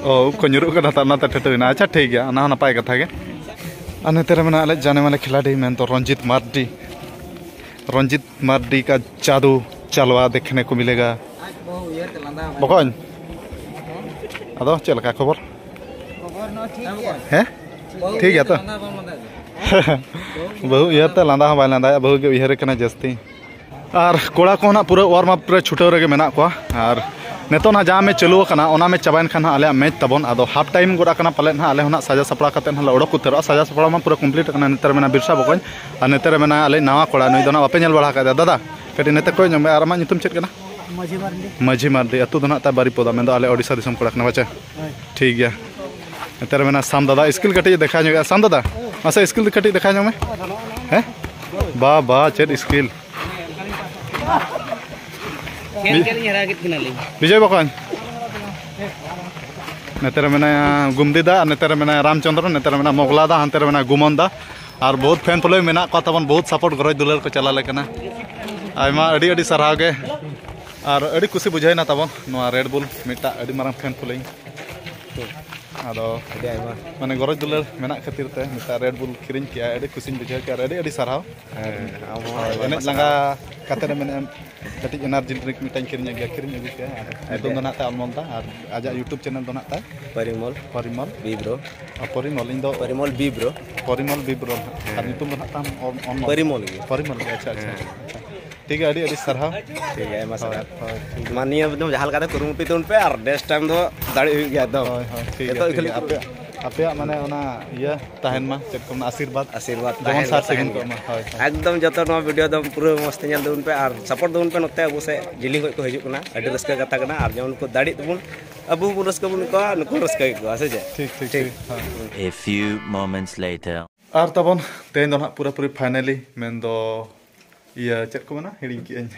ᱚ, ᱩᱵ ᱠᱚ ᱧᱩᱨᱩᱜ ᱠᱟᱱᱟ, ᱛᱚ ᱚᱱᱟᱛᱮ ᱴᱷᱟᱹᱴᱩᱭ ᱱᱟ᱾ ᱟᱪᱪᱷᱟ, ᱴᱷᱤᱠ ᱜᱮᱭᱟ, ᱚᱱᱟ ᱦᱚᱸ ᱱᱟᱯᱟᱭ ᱠᱟᱛᱷᱟ ᱜᱮ᱾ ᱟᱨ ᱱᱚᱛᱮ ᱨᱮ ᱢᱮᱱᱟᱜ ᱞᱮ ᱡᱟᱱᱮ ᱢᱟᱱᱮ ᱠᱷᱤᱞᱟᱲᱤ ᱢᱮᱱᱫᱚ ᱨᱚᱧᱡᱤᱛ ᱢᱟᱨᱰᱤ᱾ ᱨᱚᱧᱡᱤᱛ ᱢᱟᱨᱰᱤ ᱠᱟ ᱡᱟᱫᱩ ᱪᱟᱞᱣᱟ ᱫᱮᱠᱷᱱᱮ ᱠᱚ ᱢᱤᱞᱮᱜᱟ᱾ ᱵᱚᱠᱚᱧ, ᱟᱫᱚ ᱪᱮᱫ ᱞᱮᱠᱟ ᱠᱷᱚᱵᱚᱨ? ᱦᱮᱸ, ᱴᱷᱤᱠ ᱜᱮᱭᱟ ᱛᱚ᱾ ᱵᱟᱹᱦᱩ ᱤᱭᱟᱹᱛᱮ ᱞᱟᱸᱫᱟ ᱦᱚᱸ ᱵᱟᱭ ᱞᱟᱸᱫᱟᱭᱟ, ᱵᱟᱹᱦᱩ ᱜᱮ ᱩᱭᱦᱟᱹᱨᱮ ᱠᱟᱱᱟ ᱡᱟᱹᱥᱛᱤ᱾ ᱟᱨ ᱠᱚᱲᱟ ᱠᱚ ᱱᱟᱜ ᱯᱩᱨᱟᱹ warm up ᱨᱮ ᱪᱷᱩᱴᱟᱹᱣ ᱨᱮᱜᱮ ᱢᱮᱱᱟᱜ ᱠᱚᱣᱟ᱾ ᱟᱨ ᱱᱤᱛᱚᱜ ᱱᱟᱜ ᱡᱟᱦᱟᱸ ᱢᱮᱪ ᱪᱟᱹᱞᱩ ᱟᱠᱟᱱᱟ, ᱚᱱᱟ ᱢᱮᱪ ᱪᱟᱵᱟᱭᱮᱱ ᱠᱷᱟᱱ ᱦᱟᱸᱜ ᱟᱞᱮᱭᱟᱜ ᱢᱮᱪ ᱛᱟᱵᱚᱱ᱾ ᱟᱫᱚ half time ᱜᱚᱫ ᱟᱠᱟᱱᱟ ᱯᱟᱞᱮᱫ ᱱᱟᱜ, ᱟᱞᱮ ᱦᱚᱸ ᱱᱟᱜ ᱥᱟᱡᱟᱣ ᱥᱟᱯᱲᱟᱣ ᱠᱟᱛᱮᱫ ᱱᱟᱜ ᱞᱮ ᱚᱰᱚᱠ ᱩᱛᱟᱹᱨᱚᱜᱼᱟ᱾ ᱥᱟᱡᱟᱣ ᱥᱟᱯᱲᱟᱣ ᱢᱟ ᱯᱩᱨᱟᱹ complete ᱟᱠᱟᱱᱟ᱾ ᱱᱚᱛᱮ ᱨᱮ ᱢᱮᱱᱟᱭᱟ ᱵᱤᱨᱥᱟ ᱵᱚᱠᱚᱧ, ᱟᱨ ᱱᱚᱛᱮ ᱨᱮ ᱢᱮᱱᱟᱭᱟ ᱟᱞᱮ ᱱᱟᱣᱟ ᱠᱚᱲᱟ, ᱱᱩᱭ ᱫᱚ ᱱᱟᱜ ᱵᱟᱯᱮ ᱧᱮᱞ ᱵᱟᱲᱟ ᱟᱠᱟᱫᱮᱭᱟ᱾ ᱫᱟᱫᱟ, ᱠᱟᱹᱴᱤᱡ ᱱᱚᱛᱮ ᱠᱚᱭᱚᱜ ᱧᱚᱜ ᱢᱮ᱾ ᱟᱨ ᱟᱢᱟᱜ ᱧᱩᱛᱩᱢ ᱪᱮᱫ ᱠᱟᱱᱟ? ᱢᱟᱹᱡᱷᱤ ᱢᱟᱨᱰᱤ᱾ ᱢᱟᱹᱡᱷᱤ ᱢᱟᱨᱰᱤ, ᱟᱹᱛᱩ ᱫᱚ ᱱᱟᱜ ᱛᱟᱭ ᱵᱟᱨᱤᱯᱚᱫᱟ, ᱢᱮᱱᱫᱚ ᱟᱞᱮ ᱳᱰᱤᱥᱟ ᱫᱤᱥᱚᱢ ᱠᱚᱲᱟ ᱠᱟᱱᱟ ᱯᱟᱪᱮ? ᱦᱳᱭ᱾ ᱴᱷᱤᱠ ᱜᱮᱭᱟ᱾ ᱱᱚᱛᱮ ᱨᱮ ᱢᱮᱱᱟᱭᱟ ᱥᱟᱢ ᱫᱟᱫᱟ, ᱥᱠᱤᱞ ᱠᱟᱹᱴᱤᱡ ᱫᱮᱠᱷᱟᱣ ᱧᱚᱜ ᱮᱭᱟ᱾ ᱥᱟᱢ ᱫᱟᱫᱟ, ᱢᱟᱥᱮ ᱥᱠᱤᱞ ᱫᱚ ᱠᱟᱹᱴᱤᱡ ᱫᱮᱠᱷᱟᱣ ᱧᱚᱜ ᱢᱮ᱾ ᱦᱮᱸ? ᱵᱟ, ᱵᱟ, ᱪᱮᱫ ᱥᱠᱤᱞ! ᱠᱷᱮᱞ ᱠᱷᱮᱞ ᱤᱧ ᱦᱟᱨᱟ ᱠᱮᱫ ᱠᱤᱱᱟᱞᱤᱧ᱾ ᱵᱤᱡᱚᱭ ᱵᱚᱠᱚᱧ᱾ ᱱᱚᱛᱮ ᱨᱮ ᱢᱮᱱᱟᱭᱟ ᱜᱩᱢᱫᱤ ᱫᱟ, ᱟᱨ ᱱᱚᱛᱮ ᱨᱮ ᱢᱮᱱᱟᱭᱟ ᱨᱟᱢᱪᱚᱸᱫᱽᱨᱚ, ᱱᱚᱛᱮ ᱨᱮ ᱢᱮᱱᱟᱭᱟ ᱢᱚᱜᱽᱞᱟ ᱫᱟ, ᱦᱟᱱᱛᱮ ᱨᱮ ᱢᱮᱱᱟᱭᱟ ᱜᱩᱢᱚᱱ ᱫᱟ᱾ ᱟᱨ ᱵᱚᱦᱩᱛ fan following ᱢᱮᱱᱟᱜ ᱠᱚᱣᱟ ᱛᱟᱵᱚᱱ, ᱵᱚᱦᱩᱛ support ᱜᱚᱨᱚᱡᱽ ᱫᱩᱞᱟᱹᱲ ᱠᱚ ᱪᱟᱞᱟᱣ ᱟᱞᱮ ᱠᱟᱱᱟ᱾ ᱟᱭᱢᱟ, ᱟᱹᱰᱤ ᱟᱹᱰᱤ ᱥᱟᱨᱦᱟᱣ ᱜᱮ᱾ ᱟᱨ ᱟᱹᱰᱤ ᱠᱩᱥᱤ ᱵᱩᱡᱷᱟᱹᱣᱮᱱᱟ ᱛᱟᱵᱚᱱ ᱱᱚᱣᱟ Red Bull ᱢᱤᱫᱴᱟᱜ ᱟᱹᱰᱤ ᱢᱟᱨᱟᱝ fan following᱾ ᱟᱫᱚ ᱟᱹᱰᱤ ᱟᱭᱢᱟ᱾ ᱢᱟᱱᱮ ᱜᱚᱨᱚᱡᱽ ᱫᱩᱞᱟᱹᱲ ᱢᱮᱱᱟᱜ ᱠᱷᱟᱹᱛᱤᱨ ᱛᱮ ᱢᱤᱫᱴᱟᱝ ᱨᱮᱰ ᱵᱩᱞ ᱠᱤᱨᱤᱧ ᱠᱮᱜᱼᱟ, ᱟᱹᱰᱤ ᱠᱩᱥᱤᱧ ᱵᱩᱡᱷᱟᱹᱣ ᱠᱮᱜᱼᱟ ᱟᱨ ᱟᱹᱰᱤ ᱟᱹᱰᱤ ᱥᱟᱨᱦᱟᱣ᱾ ᱦᱮᱸ, ᱟᱢ ᱦᱚᱸ ᱦᱳᱭ, ᱟᱭᱢᱟ ᱮᱱᱮᱡ ᱞᱟᱸᱜᱟ ᱥᱟᱨᱦᱟᱣ᱾ ᱠᱟᱛᱮ ᱨᱮ ᱢᱮᱱᱮᱫ ᱠᱟᱹᱴᱤᱡ energy drink ᱢᱤᱫᱴᱟᱝ ᱠᱤᱨᱤᱧ ᱟᱹᱜᱩᱭᱟ, ᱠᱤᱨᱤᱧ ᱟᱹᱜᱩ ᱠᱮᱜᱼᱟ᱾ ᱟᱨ ᱧᱩᱛᱩᱢ ᱫᱚ ᱱᱟᱜ ᱛᱟᱭ ᱚᱱᱢᱚᱞ ᱫᱟ ᱟᱨ ᱟᱡᱟᱜ YouTube channel ᱫᱚ ᱱᱟᱜ ᱛᱟᱭ ᱯᱚᱨᱤᱢᱚᱞ᱾ ᱯᱚᱨᱤᱢᱚᱞ᱾ ᱵᱤᱵᱨᱳ᱾ ᱟᱨ ᱯᱚᱨᱤᱢᱚᱞ, ᱤᱧ ᱫᱚ ᱯᱚᱨᱤᱢᱚᱞ ᱵᱤᱵᱨᱳ᱾ ᱯᱚᱨᱤᱢᱚᱞ ᱵᱤᱵᱨᱳ ᱱᱟᱜ᱾ ᱟᱨ ᱦᱮᱸ᱾ ᱧᱩᱛᱩᱢ ᱫᱚ ᱱᱟᱜ ᱛᱟᱢ ᱚᱱ-, ᱚᱱᱢᱚᱞ᱾ ᱯᱚᱨᱤᱢᱚᱞ ᱜᱮ᱾ ᱯᱚᱨᱤᱢᱚᱞ ᱜᱮ, ᱟᱪᱪᱷᱟ, ᱟᱪᱪᱷᱟ, ᱦᱮᱸ᱾ ᱟᱪᱪᱷᱟ᱾ ᱴᱷᱤᱠ ᱜᱮᱭᱟ, ᱟᱹᱰᱤ ᱟᱹᱰᱤ ᱥᱟᱨᱦᱟᱣ᱾ ᱴᱷᱤᱠ ᱜᱮᱭᱟ, ᱟᱭᱢᱟ ᱦᱳᱭ, ᱥᱟᱨᱦᱟᱣ᱾ ᱦᱳᱭ, ᱴᱷᱤᱠ ᱜᱮᱭᱟ᱾ ᱢᱟ ᱱᱤᱭᱟᱹ ᱫᱚᱢ ᱡᱟᱦᱟᱸ ᱞᱮᱠᱟᱛᱮ ᱠᱩᱨᱩᱢᱩᱴᱩᱭ ᱛᱟᱵᱚᱱ ᱯᱮ ᱟᱨ next time ᱫᱚ ᱫᱟᱲᱮ ᱦᱩᱭᱩᱜ ᱜᱮᱭᱟ ᱮᱠᱫᱚᱢ᱾ ᱦᱳᱭ, ᱦᱳᱭ, ᱴᱷᱤᱠ ᱜᱮᱭᱟ, ᱱᱤᱛᱚᱜ ᱴᱷᱤᱠ ᱜᱮᱭᱟ᱾ ᱠᱷᱟᱹᱞᱤ ᱟᱯᱮ, ᱟᱯᱮᱭᱟᱜ ᱢᱟᱱᱮ ᱚᱱᱟ ᱤᱭᱟᱹ ᱛᱟᱦᱮᱱ ᱢᱟ, ᱪᱮᱫ ᱠᱚ ᱢᱮᱱᱟ, ᱟᱥᱤᱨᱵᱟᱫᱽ᱾ ᱟᱥᱤᱨᱵᱟᱫᱽ ᱡᱮᱢᱚᱱ ᱛᱟᱦᱮᱱ ᱥᱟᱨ ᱢᱟ, ᱥᱟᱹᱜᱩᱱ ᱛᱟᱦᱮᱱ ᱠᱚᱜ ᱜᱮ᱾ ᱢᱟ᱾ ᱦᱳᱭ, ᱦᱳᱭ᱾ ᱮᱠᱫᱚᱢ ᱡᱚᱛᱚ ᱱᱚᱣᱟ video ᱫᱚ ᱯᱩᱨᱟᱹ ᱢᱚᱡᱽ ᱛᱮ ᱧᱮᱞ ᱛᱟᱵᱚᱱ ᱯᱮ ᱟᱨ support ᱛᱟᱵᱚᱱ ᱯᱮ᱾ ᱱᱚᱛᱮ ᱟᱵᱚ ᱥᱮᱫ ᱡᱤᱞᱤᱧ ᱠᱷᱚᱡ ᱠᱚ ᱦᱤᱡᱩᱜ ᱠᱟᱱᱟ, ᱟᱹᱰᱤ ᱨᱟᱹᱥᱠᱟᱹ ᱠᱟᱛᱷᱟ ᱠᱟᱱᱟ᱾ ᱟᱨ ᱡᱮᱢᱚᱱ ᱠᱚ ᱫᱟᱲᱮᱜ ᱛᱟᱵᱚᱱ, ᱟᱵᱚ ᱦᱚᱸᱵᱚᱱ ᱨᱟᱹᱥᱠᱟᱹ ᱵᱚᱱ ᱟᱹᱭᱠᱟᱹᱣᱟ, ᱱᱩᱠᱩ ᱦᱚᱸ ᱨᱟᱹᱥᱠᱟᱹ ᱜᱮ ᱟᱹᱭᱠᱟᱹᱣᱟ, ᱥᱮ ᱪᱮᱫ? ᱴᱷᱤᱠ, ᱴᱷᱤᱠ, ᱴᱷᱤᱠ᱾ ᱴᱷᱤᱠ, ᱦᱳᱭ᱾ A few moments later. ᱟᱨ ᱛᱟᱵᱚᱱ ᱛᱮᱦᱮᱧ ᱫᱚ ᱱᱟᱦᱟᱜ ᱯᱩᱨᱟᱹᱯᱩᱨᱤ finally, ᱢᱮᱱᱫᱚ ᱤᱭᱟᱹ, ᱪᱮᱫ ᱠᱚ ᱢᱮᱱᱟ? ᱦᱤᱲᱤᱧ ᱠᱮᱜᱼᱟᱹᱧ᱾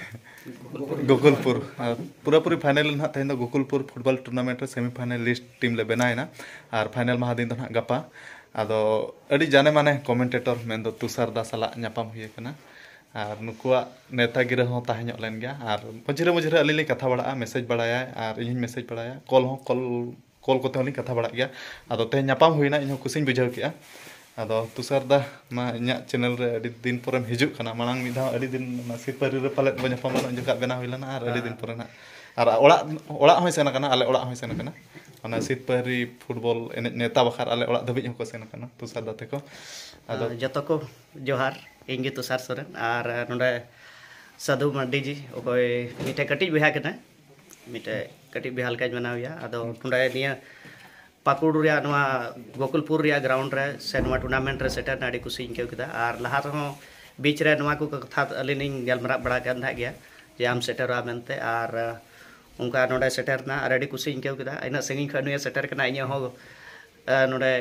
ᱜᱳᱠᱩᱞᱯᱩᱨ᱾ ᱟᱨ ᱯᱩᱨᱟᱹᱯᱩᱨᱤ final ᱨᱮ ᱱᱟᱦᱟᱜ ᱛᱮᱦᱮᱧ ᱫᱚ ᱜᱳᱠᱩᱞᱯᱩᱨ football tournament ᱨᱮ semi finalist team ᱞᱮ ᱵᱮᱱᱟᱣᱮᱱᱟ᱾ ᱟᱨ final ᱢᱟᱦᱟ ᱫᱤᱱ ᱫᱚ ᱱᱟᱦᱟᱜ ᱜᱟᱯᱟ᱾ ᱟᱫᱚ ᱟᱹᱰᱤ ᱡᱟᱱᱮ ᱢᱟᱱᱮ commentator ᱢᱮᱱᱫᱚ ᱛᱩᱥᱟᱨ ᱫᱟ ᱥᱟᱞᱟᱜ ᱧᱟᱯᱟᱢ ᱦᱩᱭ ᱟᱠᱟᱱᱟ᱾ ᱟᱨ ᱱᱩᱠᱩᱣᱟᱜ ᱱᱮᱣᱛᱟ ᱜᱤᱨᱟᱹ ᱦᱚᱸ ᱛᱟᱦᱮᱸ ᱧᱚᱜ ᱞᱮᱱ ᱜᱮᱭᱟ᱾ ᱟᱨ ᱢᱚᱡᱽᱨᱮ ᱢᱚᱡᱽᱨᱮ ᱟᱹᱞᱤᱧ ᱞᱤᱧ ᱠᱟᱛᱷᱟ ᱵᱟᱲᱟᱜᱼᱟ, message ᱵᱟᱲᱟᱭᱟᱭ ᱟᱨ ᱤᱧ ᱦᱚᱸᱧ message ᱵᱟᱲᱟᱭᱟ, call ᱦᱚᱸ call, call ᱠᱚᱛᱮ ᱦᱚᱸᱞᱤᱧ ᱠᱟᱛᱷᱟ ᱵᱟᱲᱟᱜ ᱜᱮᱭᱟ᱾ ᱟᱫᱚ ᱛᱮᱦᱮᱧ ᱧᱟᱯᱟᱢ ᱦᱩᱭᱱᱟ, ᱤᱧ ᱦᱚᱸ ᱠᱩᱥᱤᱧ ᱵᱩᱡᱷᱟᱹᱣ ᱠᱮᱜᱼᱟ᱾ ᱟᱫᱚ ᱛᱩᱥᱟᱨ ᱫᱟ ᱢᱟ ᱤᱧᱟᱹᱜ channel ᱨᱮ ᱟᱹᱰᱤ ᱫᱤᱱ ᱯᱚᱨᱮᱢ ᱦᱤᱡᱩᱜ ᱠᱟᱱᱟ, ᱢᱟᱲᱟᱝ ᱢᱤᱫ ᱫᱷᱟᱣ ᱟᱹᱰᱤ ᱫᱤᱱ ᱚᱱᱟ ᱥᱤᱯᱟᱹᱨᱤ ᱨᱮ ᱯᱟᱞᱮᱫ ᱵᱚ ᱧᱟᱯᱟᱢ ᱞᱮᱱᱟ, ᱩᱱ ᱡᱚᱠᱷᱟᱜ ᱵᱮᱱᱟᱣ ᱦᱩᱭ ᱞᱮᱱᱟ ᱟᱨ ᱟᱹᱰᱤ ᱫᱤᱱ ᱯᱚᱨᱮ ᱱᱟᱜ ᱟᱨ ᱚᱲᱟᱜ ᱚᱲᱟᱜ ᱦᱚᱸᱭ ᱥᱮᱱ ᱟᱠᱟᱱᱟ, ᱟᱞᱮ ᱚᱲᱟᱜ ᱦᱚᱸᱭ ᱥᱮᱱ ᱟᱠᱟᱱᱟ᱾ ᱚᱱᱟ ᱥᱤᱛᱯᱟᱹᱦᱟᱹᱨᱤ ᱯᱷᱩᱴᱵᱚᱞ ᱮᱱᱮᱡ ᱱᱮᱣᱛᱟ ᱵᱟᱠᱷᱨᱟ ᱟᱞᱮ ᱚᱲᱟᱜ ᱫᱷᱟᱹᱵᱤᱡ ᱦᱚᱸᱠᱚ ᱥᱮᱱ ᱟᱠᱟᱱᱟ ᱛᱩᱥᱟᱨ ᱫᱟ ᱛᱟᱠᱚ᱾ ᱟᱫᱚ ᱡᱚᱛᱚ ᱠᱚ ᱡᱚᱦᱟᱨ, ᱤᱧ ᱜᱮ ᱛᱩᱥᱟᱨ ᱥᱚᱨᱮᱱ᱾ ᱟᱨ ᱱᱚᱰᱮ ᱥᱟᱹᱫᱷᱩ ᱢᱟᱨᱰᱤ ᱡᱤ, ᱚᱠᱚᱭ ᱢᱤᱫᱴᱮᱡ ᱠᱟᱹᱴᱤᱡ ᱵᱚᱭᱦᱟ ᱠᱟᱱᱟᱭ, ᱢᱤᱫᱴᱮᱡ ᱠᱟᱹᱴᱤᱡ ᱵᱚᱭᱦᱟ ᱞᱮᱠᱟᱧ ᱢᱟᱱᱟᱣᱮᱭᱟ᱾ ᱟᱫᱚ ᱱᱚᱰᱮ ᱱᱤᱭᱟᱹ ᱯᱟᱹᱠᱩᱲ ᱨᱮᱭᱟᱜ ᱱᱚᱣᱟ ᱜᱳᱠᱩᱞᱯᱩᱨ ᱨᱮᱭᱟᱜ ᱜᱨᱟᱣᱩᱱᱰ ᱨᱮ ᱥᱮ ᱱᱚᱣᱟ ᱴᱩᱨᱱᱟᱢᱮᱱᱴ ᱨᱮ ᱥᱮᱴᱮᱨ ᱮᱱᱟ, ᱟᱹᱰᱤ ᱠᱩᱥᱤᱧ ᱟᱹᱭᱠᱟᱹᱣ ᱠᱮᱫᱟ᱾ ᱟᱨ ᱞᱟᱦᱟ ᱨᱮᱦᱚᱸ ᱵᱤᱪ ᱨᱮ ᱱᱚᱣᱟ ᱠᱚ ᱠᱟᱛᱷᱟ ᱟᱹᱞᱤᱧ ᱞᱤᱧ ᱜᱟᱞᱢᱟᱨᱟᱣ ᱵᱟᱲᱟ ᱠᱟᱱ ᱛᱟᱦᱮᱸᱫ ᱜᱮᱭᱟ ᱡᱮ ᱟᱢ ᱥᱮᱴᱮᱨᱚᱜᱼᱟ ᱢᱮᱱᱛᱮ᱾ ᱟᱨ ᱚᱱᱠᱟ ᱱᱚᱰᱮ ᱥᱮᱴᱮᱨ ᱮᱱᱟ ᱟᱨ ᱟᱹᱰᱤ ᱠᱩᱥᱤᱧ ᱟᱹᱭᱠᱟᱹᱣ ᱠᱮᱫᱟ᱾ ᱤᱱᱟᱹᱜ ᱥᱟᱺᱜᱤᱧ ᱠᱷᱚᱱ ᱱᱩᱭᱮ ᱥᱮᱴᱮᱨ ᱠᱟᱱᱟ, ᱤᱧᱟᱹᱜ ᱦᱚᱸ ᱱᱚᱰᱮ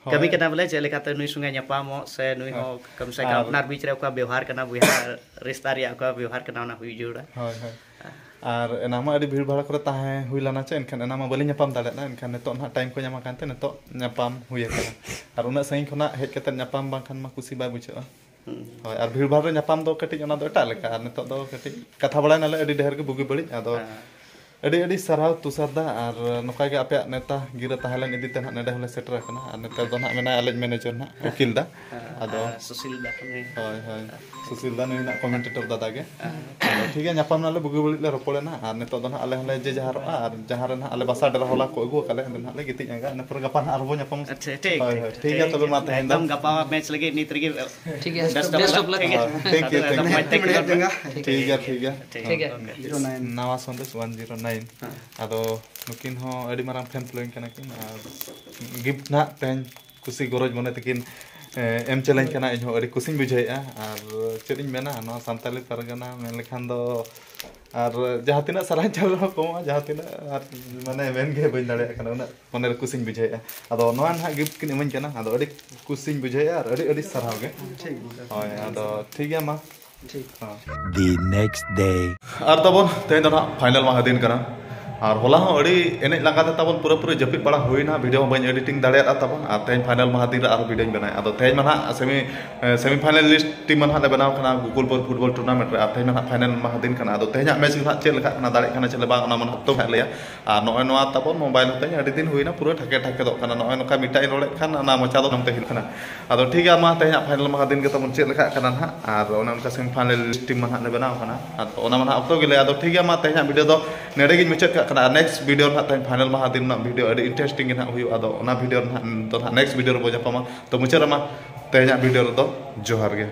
ᱠᱟᱹᱢᱤ ᱠᱟᱱᱟ ᱵᱚᱞᱮ ᱪᱮᱫ ᱞᱮᱠᱟᱛᱮ ᱱᱩᱭ ᱥᱚᱸᱜᱮ ᱧᱟᱯᱟᱢᱚᱜ ᱥᱮ ᱱᱩᱭ ᱦᱚᱸ ᱠᱚᱢ ᱥᱮ ᱠᱚᱢ ᱟᱯᱱᱟᱨ ᱵᱤᱪ ᱨᱮ ᱚᱠᱟ ᱵᱮᱣᱦᱟᱨ ᱠᱟᱱᱟ, ᱵᱚᱭᱦᱟ ᱨᱤᱥᱛᱟ ᱨᱮᱭᱟᱜ ᱚᱠᱟ ᱵᱮᱣᱦᱟᱨ ᱠᱟᱱᱟ, ᱚᱱᱟ ᱦᱩᱭ ᱡᱟᱹᱨᱩᱲᱟ᱾ ᱦᱳᱭ, ᱦᱳᱭ᱾ ᱟᱨ ᱮᱱᱟᱝ ᱢᱟ ᱟᱹᱰᱤ ᱵᱷᱤᱲ ᱵᱷᱟᱲ ᱠᱚᱨᱮ ᱛᱟᱦᱮᱸ ᱦᱩᱭ ᱞᱮᱱᱟ ᱪᱮ, ᱮᱱᱠᱷᱟᱱ ᱮᱱᱟᱝ ᱢᱟ ᱵᱟᱹᱞᱤᱧ ᱧᱟᱯᱟᱢ ᱫᱟᱲᱮᱭᱟᱜᱼᱟ᱾ ᱮᱱᱠᱷᱟᱱ ᱱᱤᱛᱚᱜ ᱱᱟᱦᱟᱜ ᱴᱟᱭᱤᱢ ᱠᱚ ᱧᱟᱢ ᱟᱠᱟᱱ ᱛᱮ ᱱᱤᱛᱚᱜ ᱧᱟᱯᱟᱢ ᱦᱩᱭ ᱟᱠᱟᱱᱟ᱾ ᱟᱨ ᱩᱱᱟᱹᱜ ᱥᱟᱺᱜᱤᱧ ᱠᱷᱚᱱᱟᱜ ᱦᱮᱡ ᱠᱟᱛᱮ ᱧᱟᱯᱟᱢ ᱵᱟᱝᱠᱷᱟᱱ ᱢᱟ ᱠᱩᱥᱤ ᱵᱟᱭ ᱵᱩᱡᱷᱟᱹᱜᱼᱟ᱾ ᱦᱳᱭ, ᱟᱨ ᱵᱷᱤᱲ ᱵᱷᱟᱲ ᱨᱮ ᱧᱟᱯᱟᱢ ᱫᱚ ᱠᱟᱹᱴᱤᱡ ᱚᱱᱟ ᱫᱚ ᱮᱴᱟᱜ ᱞᱮᱠᱟ᱾ ᱟᱨ ᱱᱤᱛᱚᱜ ᱫᱚ ᱠᱟᱹᱴᱤᱡ ᱠᱟᱛᱷᱟ ᱵᱟᱲᱟᱭ ᱱᱟᱞᱮ ᱟᱹᱰᱤ ᱰᱷᱮᱨ ᱜᱮ ᱵᱩᱜᱤ ᱵᱟᱹᱲᱤᱡ᱾ ᱟᱫᱚ ᱟᱹᱰᱤ ᱟᱹᱰᱤ ᱥᱟᱨᱦᱟᱣ ᱛᱩᱥᱟᱨ ᱫᱟ, ᱟᱨ ᱱᱚᱝᱠᱟ ᱜᱮ ᱟᱯᱮᱭᱟᱜ ᱱᱮᱣᱛᱟ ᱜᱤᱨᱟᱹ ᱛᱟᱦᱮᱸ ᱞᱮᱱ ᱤᱫᱤ ᱛᱮ ᱱᱟᱦᱟᱜ ᱱᱚᱰᱮ ᱦᱚᱸᱞᱮ ᱥᱮᱴᱮᱨ ᱟᱠᱟᱱᱟ᱾ ᱟᱨ ᱱᱮᱛᱟᱨ ᱫᱚ ᱱᱟᱦᱟᱜ ᱢᱮᱱᱟᱭ ᱟᱞᱮᱭᱤᱡ ᱢᱮᱱᱮᱡᱟᱨ ᱱᱟᱦᱟᱜ ᱩᱠᱤᱞ ᱫᱟ᱾ ᱟᱫᱚ ᱟᱨ ᱥᱩᱥᱤᱞ ᱫᱟ᱾ ᱦᱳᱭ, ᱦᱳᱭ᱾ ᱥᱩᱥᱤᱞ ᱫᱟ ᱱᱩᱭ ᱱᱟᱦᱟᱜ ᱠᱚᱢᱮᱱᱴᱮᱴᱚᱨ ᱫᱟᱫᱟ ᱜᱮ᱾ ᱟᱫᱚ ᱴᱷᱤᱠ ᱜᱮᱭᱟ, ᱧᱟᱯᱟᱢ ᱱᱟᱞᱮ, ᱵᱩᱜᱤ ᱵᱟᱹᱲᱤᱡ ᱞᱮ ᱨᱚᱯᱚᱲᱮᱱᱟ᱾ ᱟᱨ ᱱᱤᱛᱚᱜ ᱫᱚ ᱱᱟᱦᱟᱜ ᱟᱞᱮ ᱦᱚᱸᱞᱮ ᱡᱮ ᱡᱟᱦᱟᱨᱚᱜᱼᱟ, ᱟᱨ ᱡᱟᱦᱟᱸ ᱨᱮ ᱱᱟᱦᱟᱜ ᱟᱞᱮ ᱵᱟᱥᱟ ᱰᱮᱨᱟ ᱦᱚᱞᱟ ᱠᱚ ᱟᱹᱜᱩ ᱟᱠᱟᱫ ᱞᱮ, ᱚᱸᱰᱮ ᱱᱟᱦᱟᱜ ᱞᱮ ᱜᱤᱛᱤᱡ ᱟᱸᱜᱟ᱾ ᱤᱱᱟᱹ ᱯᱚᱨᱮ ᱜᱟᱯᱟ ᱱᱟᱦᱟᱜ ᱟᱨᱦᱚᱸ ᱵᱚᱱ ᱧᱟᱯᱟᱢᱟ᱾ ᱟᱪᱪᱷᱟ, ᱴᱷᱤᱠ, ᱦᱳᱭ, ᱴᱷᱤᱠ, ᱦᱳᱭ, ᱴᱷᱤᱠ᱾ ᱴᱷᱤᱠ ᱜᱮᱭᱟ, ᱛᱚᱵᱮ ᱢᱟ ᱛᱮᱦᱮᱧ ᱫᱚ᱾ ᱮᱠᱫᱚᱢ ᱜᱟᱯᱟ ᱢᱟ ᱢᱮᱪ ᱞᱟᱹᱜᱤᱫ ᱱᱤᱛ ᱨᱮᱜᱮ᱾ ᱴᱷᱤᱠ ᱜᱮᱭᱟ, best of luck᱾ ᱦᱳᱭ, ᱴᱷᱤᱠ ᱜᱮᱭᱟ, ᱴᱷᱤᱠ ᱜᱮᱭᱟ᱾ ᱴᱷᱤᱠ ᱜᱮᱭᱟ, ᱴᱷᱤᱠ ᱜᱮᱭᱟ᱾ ᱴᱷᱤᱠ ᱜᱮᱭᱟ᱾ ᱱᱟᱣᱟ ᱥᱚᱱᱫᱮᱥ one zero nine᱾ ᱟᱫᱚ ᱱᱩᱠᱤᱱ ᱦᱚᱸ ᱟᱹᱰᱤ ᱢᱟᱨᱟᱝ fan following ᱠᱟᱱᱟ ᱠᱤᱱ, ᱟᱨ gift ᱱᱟᱦᱟᱜ ᱛᱮᱦᱮᱧ ᱠᱩᱥᱤ ᱜᱚᱨᱚᱡᱽ ᱢᱚᱱᱮ ᱛᱮᱠᱤᱱ, ᱮ, ᱮᱢ ᱪᱟᱞᱟᱹᱧ ᱠᱟᱱᱟ᱾ ᱤᱧ ᱦᱚᱸ ᱟᱹᱰᱤ ᱠᱩᱥᱤᱧ ᱵᱩᱡᱷᱟᱹᱣᱮᱫᱼᱟ᱾ ᱟᱨ ᱪᱮᱫ ᱤᱧ ᱢᱮᱱᱟ, ᱱᱚᱣᱟ ᱥᱟᱱᱛᱟᱞᱤ ᱯᱟᱨᱜᱟᱱᱟ ᱢᱮᱱ ᱞᱮᱠᱷᱟᱱ ᱫᱚ, ᱟᱨ ᱡᱟᱦᱟᱸ ᱛᱤᱱᱟᱹᱜ ᱥᱟᱨᱦᱟᱧ ᱪᱟᱞ ᱨᱮᱦᱚᱸ ᱠᱚᱢᱚᱜᱼᱟ, ᱡᱟᱦᱟᱸ ᱛᱤᱱᱟᱹᱜ, ᱟᱨ ᱢᱟᱱᱮ ᱢᱮᱱ ᱜᱮ ᱵᱟᱹᱧ ᱫᱟᱲᱮᱭᱟᱜ ᱠᱟᱱᱟ, ᱩᱱᱟᱹᱜ ᱢᱚᱱᱮᱨᱮ ᱠᱩᱥᱤᱧ ᱵᱩᱡᱷᱟᱹᱣᱮᱫᱼᱟ᱾ ᱟᱫᱚ ᱱᱚᱣᱟ ᱱᱟᱦᱟᱜ gift ᱠᱤᱱ ᱤᱢᱟᱹᱧ ᱠᱟᱱᱟ, ᱟᱫᱚ ᱟᱹᱰᱤ ᱠᱩᱥᱤᱧ ᱵᱩᱡᱷᱟᱹᱣᱮᱫᱼᱟ ᱟᱨ ᱟᱹᱰᱤ ᱟᱹᱰᱤ ᱥᱟᱨᱦᱟᱣ ᱜᱮ᱾ ᱴᱷᱤᱠ ᱜᱮᱭᱟ᱾ ᱦᱳᱭ, ᱟᱫᱚ ᱴᱷᱤᱠ ᱜᱮᱭᱟ ᱢᱟ᱾ ᱴᱷᱤᱠ᱾ ᱦᱚᱸ᱾ The next day. ᱟᱨ ᱛᱟᱵᱚᱱ ᱛᱮᱦᱮᱧ ᱫᱚ ᱱᱟᱦᱟᱜ final ᱢᱟᱦᱟ ᱫᱤᱱ ᱠᱟᱱᱟ᱾ ᱟᱨ ᱦᱚᱞᱟ ᱦᱚᱸ ᱟᱹᱰᱤ ᱮᱱᱮᱡ ᱞᱟᱸᱜᱟ ᱛᱮ ᱛᱟᱵᱚᱱ ᱯᱩᱨᱟᱹᱯᱩᱨᱤ ᱡᱟᱹᱯᱤᱫ ᱵᱟᱲᱟ ᱦᱩᱭᱱᱟ, ᱵᱷᱤᱰᱤᱭᱳ ᱦᱚᱸ ᱵᱟᱹᱧ ᱮᱰᱤᱴᱤᱝ ᱫᱟᱲᱮᱭᱟᱫᱼᱟ ᱛᱟᱵᱚᱱ᱾ ᱟᱨ ᱛᱮᱦᱮᱧ ᱯᱷᱟᱭᱱᱟᱞ ᱢᱟᱦᱟ ᱫᱤᱱ ᱨᱮ ᱟᱨᱦᱚᱸ ᱵᱷᱤᱰᱤᱭᱳᱧ ᱵᱮᱱᱟᱣᱟ᱾ ᱟᱫᱚ ᱛᱮᱦᱮᱧ ᱢᱟ ᱱᱟᱦᱟᱜ ᱥᱮᱢᱤ ᱥᱮᱢᱤ ᱯᱷᱟᱭᱱᱟᱞᱤᱥᱴ ᱴᱤᱢ ᱢᱟ ᱱᱟᱦᱟᱜ ᱞᱮ ᱵᱮᱱᱟᱣ ᱠᱟᱱᱟ ᱜᱳᱠᱩᱞᱯᱩᱨ ᱯᱷᱩᱴᱵᱚᱞ ᱴᱩᱨᱱᱟᱢᱮᱱᱴ ᱨᱮ᱾ ᱟᱨ ᱛᱮᱦᱮᱧ ᱢᱟ ᱱᱟᱦᱟᱜ ᱯᱷᱟᱭᱱᱟᱞ ᱢᱟᱦᱟ ᱫᱤᱱ ᱠᱟᱱᱟ᱾ ᱟᱫᱚ ᱛᱮᱦᱮᱧᱟᱜ ᱢᱮᱪ ᱨᱮ ᱱᱟᱦᱟᱜ ᱪᱮᱫ ᱞᱮᱠᱟᱜ ᱠᱟᱱᱟ, ᱫᱟᱲᱮᱜ ᱠᱟᱱᱟ ᱪᱮ ᱵᱟᱝ, ᱚᱱᱟ ᱢᱟ ᱱᱟᱦᱟᱜ ᱚᱠᱛᱚ ᱜᱮ ᱱᱟᱦᱟᱜ ᱞᱟᱹᱭᱟ᱾ ᱟᱨ ᱱᱚᱜᱼᱚᱭ ᱱᱚᱣᱟ ᱛᱟᱵᱚᱱ ᱢᱳᱵᱟᱭᱤᱞ ᱦᱚᱛᱮᱧ ᱟᱹᱰᱤ ᱫᱤᱱ ᱦᱩᱭᱱᱟ, ᱯᱩᱨᱟᱹ ᱴᱷᱟᱠᱮ ᱴᱷᱟᱠᱮ ᱫᱚᱜ ᱠᱟᱱᱟ᱾ ᱱᱚᱜᱼᱚᱭ ᱱᱚᱝᱠᱟ ᱢᱤᱫᱴᱟᱜ ᱤᱧ ᱨᱚᱲᱮᱫ ᱠᱷᱟᱱ ᱚᱱᱟ ᱢᱚᱪᱟ ᱫᱚ ᱱᱚᱛᱮ ᱦᱤᱞ ᱠᱟᱱᱟ᱾ ᱟᱫᱚ ᱴᱷᱤᱠ ᱜᱮᱭᱟ, ᱢᱟ ᱛᱮᱦᱮᱧᱟᱜ ᱯᱷᱟᱭᱱᱟᱞ ᱢᱟᱦᱟ ᱫᱤᱱ ᱜᱮ ᱛᱟᱵᱚᱱ ᱪᱮᱫ ᱞᱮᱠᱟᱜ ᱠᱟᱱᱟ ᱱᱟᱦᱟᱜ, ᱟᱨ ᱚᱱᱮ ᱚᱱᱠᱟ ᱥᱮᱢᱤ ᱯᱷᱟᱭᱱᱟᱞᱤᱥᱴ ᱴᱤᱢ ᱢᱟ ᱱᱟᱦᱟᱜ ᱞᱮ ᱵᱮᱱᱟᱣ ᱠᱟᱱᱟ᱾ ᱟᱫᱚ ᱚᱱᱟ ᱢᱟ ᱱᱟᱦᱟᱜ ᱚᱠᱛᱚ ᱜᱮ ᱞᱟᱹᱭᱟ᱾ ᱟᱫᱚ ᱴᱷᱤᱠ ᱜᱮᱭᱟ, ᱢᱟ ᱛᱮᱦᱮᱧᱟᱜ ᱵᱷᱤᱰᱤᱭᱳ ᱫᱚ ᱱᱚᱰᱮ ᱜᱤᱧ ᱢᱩᱪᱟᱹᱫ ᱠᱟᱜ ᱠᱟᱱᱟ᱾ ᱟᱨ ᱱᱮᱠᱥᱴ ᱵᱷᱤᱰᱤᱭᱳ ᱱᱟᱦᱟᱜ ᱛᱮᱦᱮᱧ ᱯᱷᱟᱭᱱᱟᱞ ᱢᱟᱦᱟ ᱫᱤᱱ ᱨᱮᱱᱟᱜ ᱵᱷᱤᱰᱤᱭᱳ ᱟᱹᱰᱤ ᱤᱱᱴᱟᱨᱮᱥᱴᱤᱝ ᱜᱮ ᱱᱟᱦᱟᱜ ᱦᱩᱭᱩᱜᱼᱟ᱾ ᱟᱫᱚ ᱚᱱᱟ ᱵᱷᱤᱰᱤᱭᱳ ᱨᱮ ᱱᱟᱦᱟᱜ ᱫᱚ ᱱᱟᱦᱟᱜ ᱱᱮᱠᱥᱴ ᱵᱷᱤᱰᱤᱭᱳ ᱨᱮᱵᱚ ᱧᱟᱯᱟᱢᱟ᱾ ᱛᱚ ᱢᱩᱪᱟᱹᱫ ᱨᱮᱢᱟ ᱛᱮᱦᱮᱧᱟᱜ ᱵᱷᱤᱰᱤᱭᱳ ᱨᱮᱫᱚ ᱡᱚᱦᱟᱨ ᱜᱮ᱾